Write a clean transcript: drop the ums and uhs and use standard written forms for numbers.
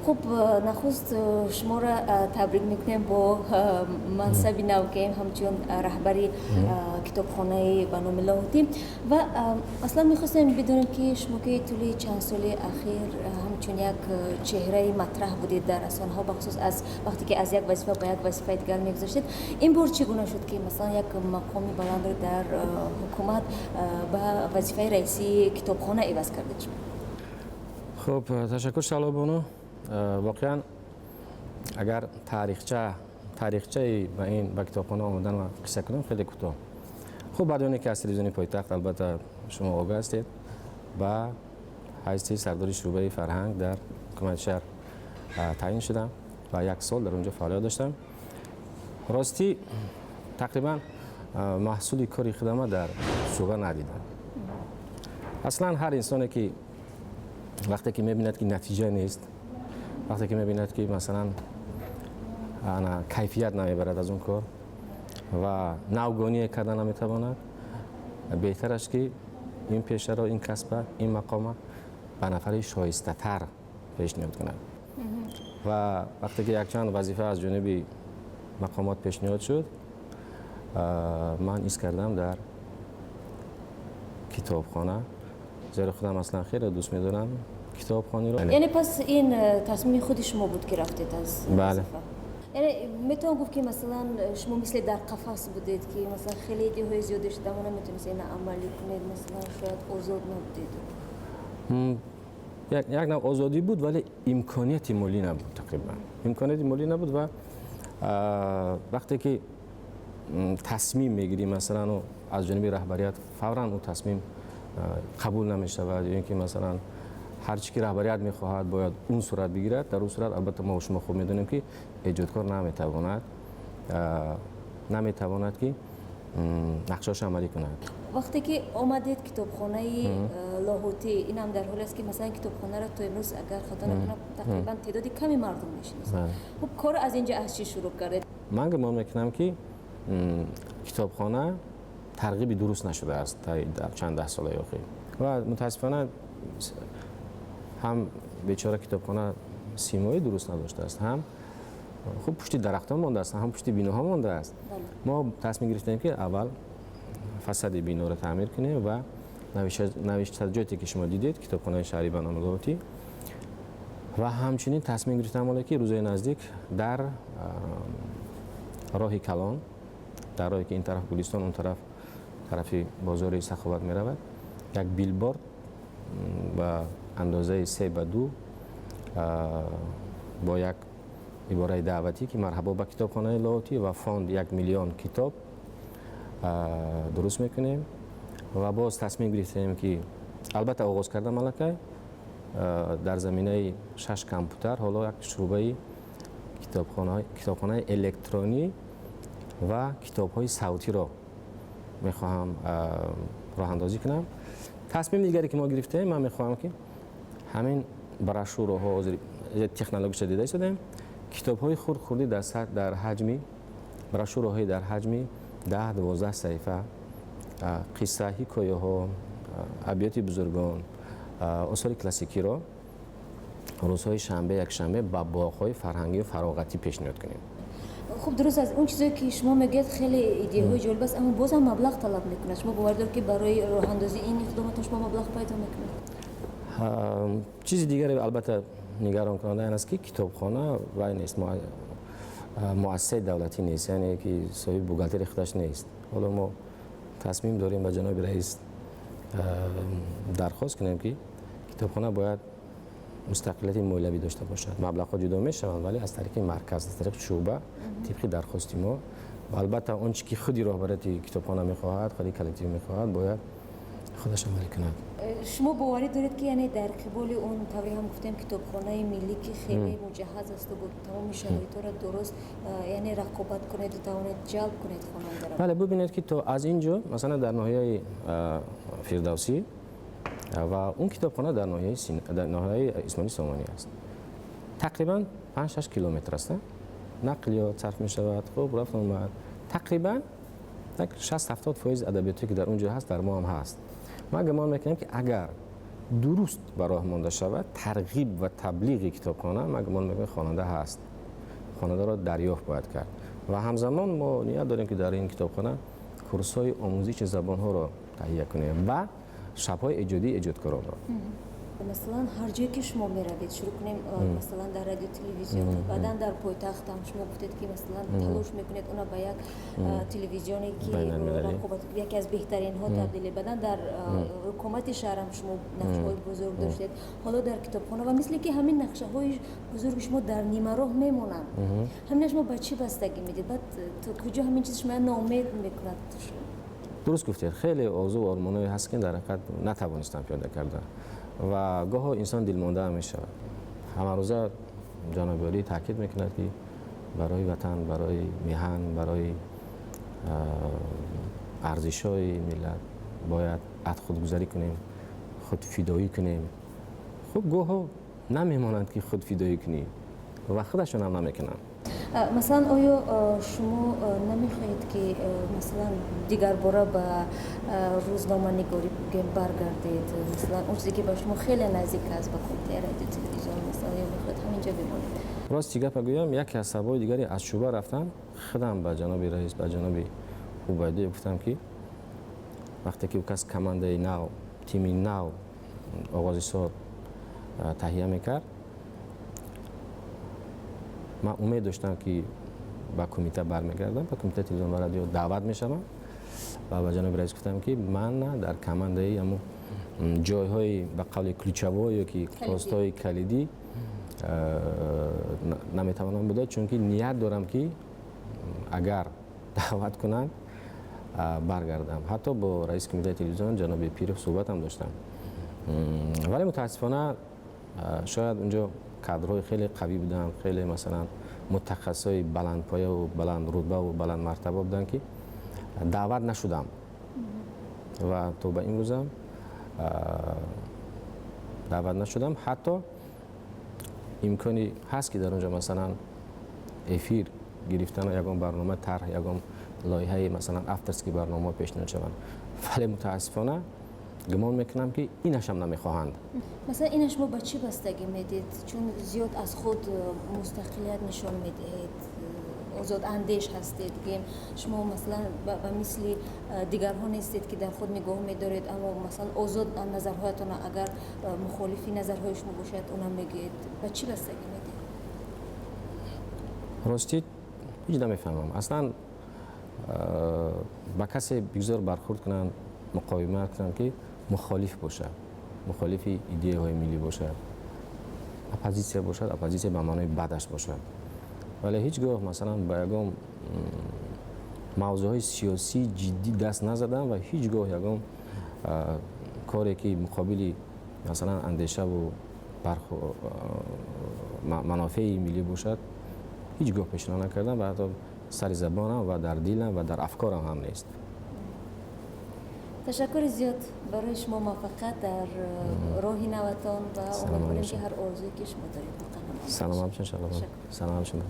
Хуб, нахуст шуморо табрик мекунем бо мансаби нав, ки ҳамчун раҳбари китобхонаи ба номи Лоҳутӣ. Ва аслан мехостем бидонем, ки шумо, ки тӯли чанд соли ахир ҳамчун як чеҳраи матраҳ будед дар расонаҳо, бахусус аз вақте ки аз як вазифа ба як вазифаи дигар мегузаштед, ин бор чӣ гуна шуд, ки масалан як мақоми баландро дар ҳукумат ба вазифаи раисии китобхона иваз кардед шумо? Хуб, ташаккур, Шаҳлобону. Воқеан, агар таърихчаи ба ин ба китобхона омадан ва қисса кунам, хеле кӯтоҳ. Хуб, баъди оне ки аз телевизиони пойтахт, албатта, шумо огаҳ ҳастед, ба ҳайси сардори шӯъбаи фарҳанг дар ҳукумати шаҳр таъин шудам ва як сол дар он ҷо фаъолият доштам. Ростӣ, тақрибан маҳсули кори худама дар шӯъба надидам. Аслан ҳар инсоне ки вақте ки мебинад, ки натиҷа нест, вақте ки мебинад, ки масалан ана кайфият намебарад аз он кор ва навгоние карда наметавонад, беҳтараш ки ин пешаро, ин касба, ин мақома ба нафари шоистатар пешниҳод кунад. Ва вақте ки якчанд вазифа аз ҷониби мақомот пешниҳод шуд, ман ҳис кардам дар китобхона, зеро худам аслан хеле дӯст медорам китобхониро. Яъне пас ин тасмими худи шумо буд, ки рафтед аз Бале. Яъне метавон гуфт, ки масалан шумо мисли дар қафас будед, ки масалан хеле идеяҳои зиёд дошт, аммо наметавонистед ина амалӣ кунед, масалан шояд озод набудед? Як нав озодӣ буд, вале имконияти молӣ набуд, тақрибан имконияти молӣ набуд. Ва вақте ки тасмим мегирӣ, масалан, аз ҷониби раҳбарият фавран ӯ тасмим қабул намешавад ё ин ки масалан ҳар чӣ ки раҳбарият мехоҳад, бояд он сурат бигирад. Дар он сурат, албатта, мо шумо хуб медонем, ки эҷодкор наметавонад, ки нақшаошо амалӣ кунад. Вақте ки омадед китобхонаи Лоҳутӣ, инам дар ҳоле аст, ки масалан китобхонаро то имрӯз, агар хато накунам, тақрибан теъдоди ками мардум мешиносанд. Хуб, кор аз инҷа аз чӣ шурӯъ кардед? Ман гумон мекунам, ки китобхона тарғиби дуруст нашудааст дар чанд даҳ солаи охир ва мутаассифона ҳам бечора китобхона симои дуруст надоштааст, ҳам хуб пушти дарахтон мондааст, ҳам пушти биноҳо мондааст. Мо тасмим гирифтем, ки аввал фасади биноро таъмир кунем ва навиштаҷоте, ки шумо дидед, китобхонаи шаҳрӣ ба номи Лоҳутӣ. Ва ҳамчунин тасмим гирифтам оле, ки рӯзои наздик дар роҳи калон, дар роҳе ки ин тараф Гулистон, он тараф тарафи бозори Саховат меравад, як билборд ба андозаи 3 ба 2 бо як ибораи даъватӣ, ки марҳабо ба китобхонаи Лоҳутӣ ва фонд 1 миллион китоб дуруст мекунем. Ва боз тасмим гирифтем, ки албатта оғоз кардам аллакай, дар заминаи шаш компютер ҳоло як шӯъбаи китобхонаи электронӣ ва китобҳои савтиро мехоҳам роҳандозӣ кунам. Тасмими дигаре, ки мо гирифтем, ман мехоҳам, ки ҳамин брошюраҳо, ҳозир технологияша дида истодаем, китобҳои хурд хурдӣ дар ҳаҷми брошюраҳои дар ҳаҷми 10-12 саҳифа, қисса, ҳикояҳо, абёти бузургон, осори классикиро рӯзҳои шанбе, якшанбе ба боғҳои фарҳангию фароғатӣ пешниҳод кунем. Хуб, дуруст аст, он чизое, ки шумо мегӯяд, хеле идеяҳои ҷолиб аст, аммо бозам маблағ талаб мекунад. Шумо бовар доред, ки барои роҳандозии ин иқдомот шумо маблағ пайдо мекунед? Чизи дигаре, албатта, нигаронкунанда ин аст, ки китобхона вай нест, муассисаи давлатӣ нест, яъне ки соҳиби бухгалтери худаш нест. Ҳоло мо тасмим дорем ба ҷаноби раис дархост кунем, ки китобхона бояд мустақилияти молиявӣ дошта бошад. Маблағҳо ҷудо мешаванд, вале аз тариқи марказ, аз тариқи шӯъба, тибқи дархости мо. Ва албатта, он чи ки худи роҳбарияти китобхона мехоҳад, худи коллектив мехоҳад, бояд худаш амалӣ кунад. Шумо боварӣ доред, ки яъне дар қиболи он тавре ҳам гуфтем, китобхонаи миллӣ, ки хеле муҷаҳҳаз асту бо тамоми шароитҳоро дуруст, яъне рақобат кунеду тавонед ҷалб кунед хонандаро? Бале, бубинед, ки то аз ин ҷо масалан дар ноҳияи Фирдавсӣ ва он китобхона дар ноҳияи Исмоили Сомонӣ аст, тақрибан 5-6 километр аст. Нақлиёт сарф мешавад, хуб, рафт омад. Тақрибан 60-70% адабиёте, ки дар он ҷо ҳаст, дар мо ҳам ҳаст. Ман гумон мекунам, ки агар Дуруст ба роҳ монда шавад тарғиб ва таблиғи китобхона, ман гумон мекунам, хонанда ҳаст, хонандаро дарёфт бояд кард. Ва ҳамзамон мо ният дорем, ки дар ин китобхона курсҳои омӯзиши забонҳоро таҳия кунем ва шабҳои эҷодии эҷодкоронро. Масалан, ҳар ҷое ки шумо меравед, шурӯъ кунем, масалан, дар радио, телевизион, баъдан дар пойтахтам шумо гуфтед, ки масалан талош мекунед она ба як телевизионе ки яке аз беҳтаринҳо табдил, баъдан дар ҳукумати шаҳрам шумо нақшҳои бузург доштед, ҳоло дар китобхона, ва мисли ки ҳамин нақшаҳои бузурги шумо дар нимароҳ мемонанд. Ҳамина шумо ба чӣ бастагӣ медед? Баъд то куҷо ҳамин чиз шумо ноумед мекунад? Дуруст гуфтед, хеле орзу ормонҳое ҳаст, ки дар ҳақиқат натавонистам пиёда карда, ва гоҳо инсон дилмонда мешавад. Ҳамарӯза ҷаноби олӣ таъкид мекунад, ки барои ватан, барои меҳан, барои арзишҳои миллат бояд аз худгузарӣ кунем, худфидоӣ кунем. Хуб, гоҳо намемонанд, ки худфидоӣ кунӣ, ва худашон ҳам намекунанд. Масалан, оё шумо намехоҳед, ки масалан дигарбора ба рӯзноманигорӣ баргардед, масалан, он чизе ки ба шумо хеле наздик аст, ба кумитаи радио телевизион масалан, ё мехоҳед ҳаминҷо бимонед? Рости гапа гӯям, яке аз сабабҳои дигаре аз шӯъба рафтан, худам ба ҷаноби раис, ба ҷаноби Убайдиев гуфтам, ки вақте ки ӯ кас командаи нав, тими нав оғози сол таҳия мекард, ман умед доштам, ки ба кумита бармегардам, ба кумитаи телевизион ва радио даъват мешавам. Ва ба ҷаноби раис гуфтам, ки ман дар командаи ҳамун ҷойҳои, ба қавли, ключевой ё ки постҳои калидӣ наметавонам буда, чунки ният дорам, ки агар даъват кунанд, баргардам. Ҳатто бо раиси кумитаи телевизион ҷаноби Пиров суҳбатам доштам, вале мутаассифона, шояд унҷо кадрҳои хеле қавӣ буданд, хеле, масалан, мутахассисҳои баландпояву баландрутбаву баландмартаба буданд, ки даъват нашудам ва то ба имрӯзам даъват нашудам. Ҳатто имкони ҳаст, ки дар он ҷо, масалан, эфир гирифтан, ягон барнома тарҳ, ягон лоиҳаи, масалан, авторский барномаҳо пешниҳод шаванд, вале мутаассифона, гумон мекунам, ки инашам намехоҳанд. Масалан, ина шумо ба чӣ бастагӣ медед? Чун зиёд аз худ мустақилият нишон медиҳед, озодандеш ҳастед, гӯем, шумо масалан ба мисли дигарҳо нестед, ки дар худ нигоҳ медоред, аммо масалан озод назарҳоятона, агар мухолифи назарҳои шумо бошад, онам мегӯед. Ба чӣ бастагӣ медиҳед? Ростӣ, ҳеҷ намефаҳмам. Аслан ба касе бигзор бархурд кунанд, муқовимат кунанд, ки мухолиф бошад, мухолифи идеяҳои миллӣ бошад, оппозитсия бошад, оппозитсия ба маънои бадаш бошад. Вале ҳеҷ гоҳ, масалан, ба ягон мавзӯъҳои сиёсии ҷиддӣ даст назадам ва ҳеҷ гоҳ ягон коре, ки муқобили, масалан, андешаву манофеи миллӣ бошад, ҳеҷ гоҳ пешниҳод накардам ва ҳатто сари забонам ва дар дилам ва дар афкорам ҳам нест. Ташаккури зиёд, барои шумо муваффақият дар роҳи наватон ва умедворем, ки ҳар орзуе ки шумо доред, воқеан Саломат бошед, иншаллоҳ. Саломат бошед.